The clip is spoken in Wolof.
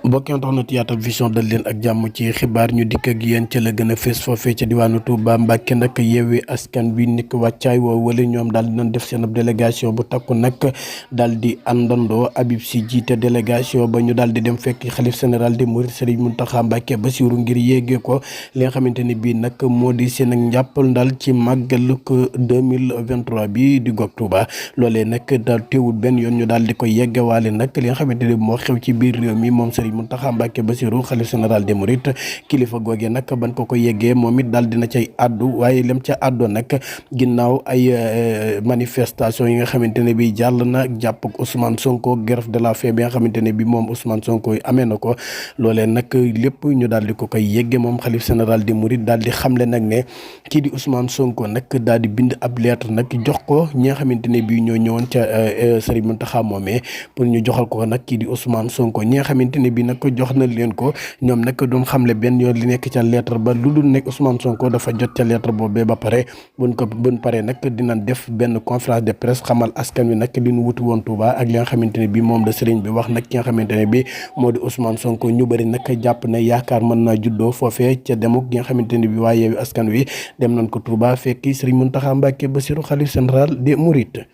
mbokk yi tax na Yatal Vision dal leen ak jàmm ci xibaar ñu dikk ak yéen ca la gën a fees foofee ca diwaanu Touba Mbàkke nag Yewwi Askan Wi nekk wàccaay woo wala ñoom daal di nañ def seen ab délégation bu takku nag daal di àndandoo Habib Sy jiite délégation ba ñu daal di dem fekk xalif général des mourides Serigne Mountakha Mbacké Bassirou ngir yéegee ko li nga xamante ni bii nag moo di seen ak njàppal daal ci màggalu 2023 bi di gog Touba loolee nag daal teewul benn yoon ñu daal di ko yeggewaale nag li nga xamante ni moo xew ci biir réew mi moom Serigne Mountakha Mbacké Bassirou xalif général des mourides kilifa googee nag ban ko yeggee moom it daal dina cay àddu waaye lem ca àddoo nag ginnaaw ay manifestation yi nga xamante ne bi jàll na jàpp ak Ousmane Sonko grève de la faim bi nga xamante ne bi moom Ousmane Sonko amee na ko loolee nag lépp ñu daal di ko koy yeggee moom xalif général des mourides daal di xamle nag ne kii di Ousmane Sonko nag daal di bind ab lettre nag jox ko ñi nga xamante ne bi ñoo ñëwoon ca Serigne Mountakha moomee pour ñu joxal ko nag kii di Ousmane Sonko ñi nga xamante ne bi nag jox na leen ko ñoom nag doon xamle benn yoon li nekk ca lettre ba lu dul nekk Ousmane Sonko dafa jot ca lettre boobee ba pare buñ paree nag dinañ def benn conférence de presse xamal askan wi nag li ñu wuti woon Touba ak li nga xamante ne bi moom la sëriñ bi wax nag ki nga xamante ne bi moo di Ousmane Sonko ñu bëri nag jàpp ne yaakaar mën naa juddoo foofee ca demuk gi nga xamante ne bi waa Yewwi Askan Wi dem nañ ko Touba fekki Serigne Mountakha Mbacké Bassirou xalif général des mourides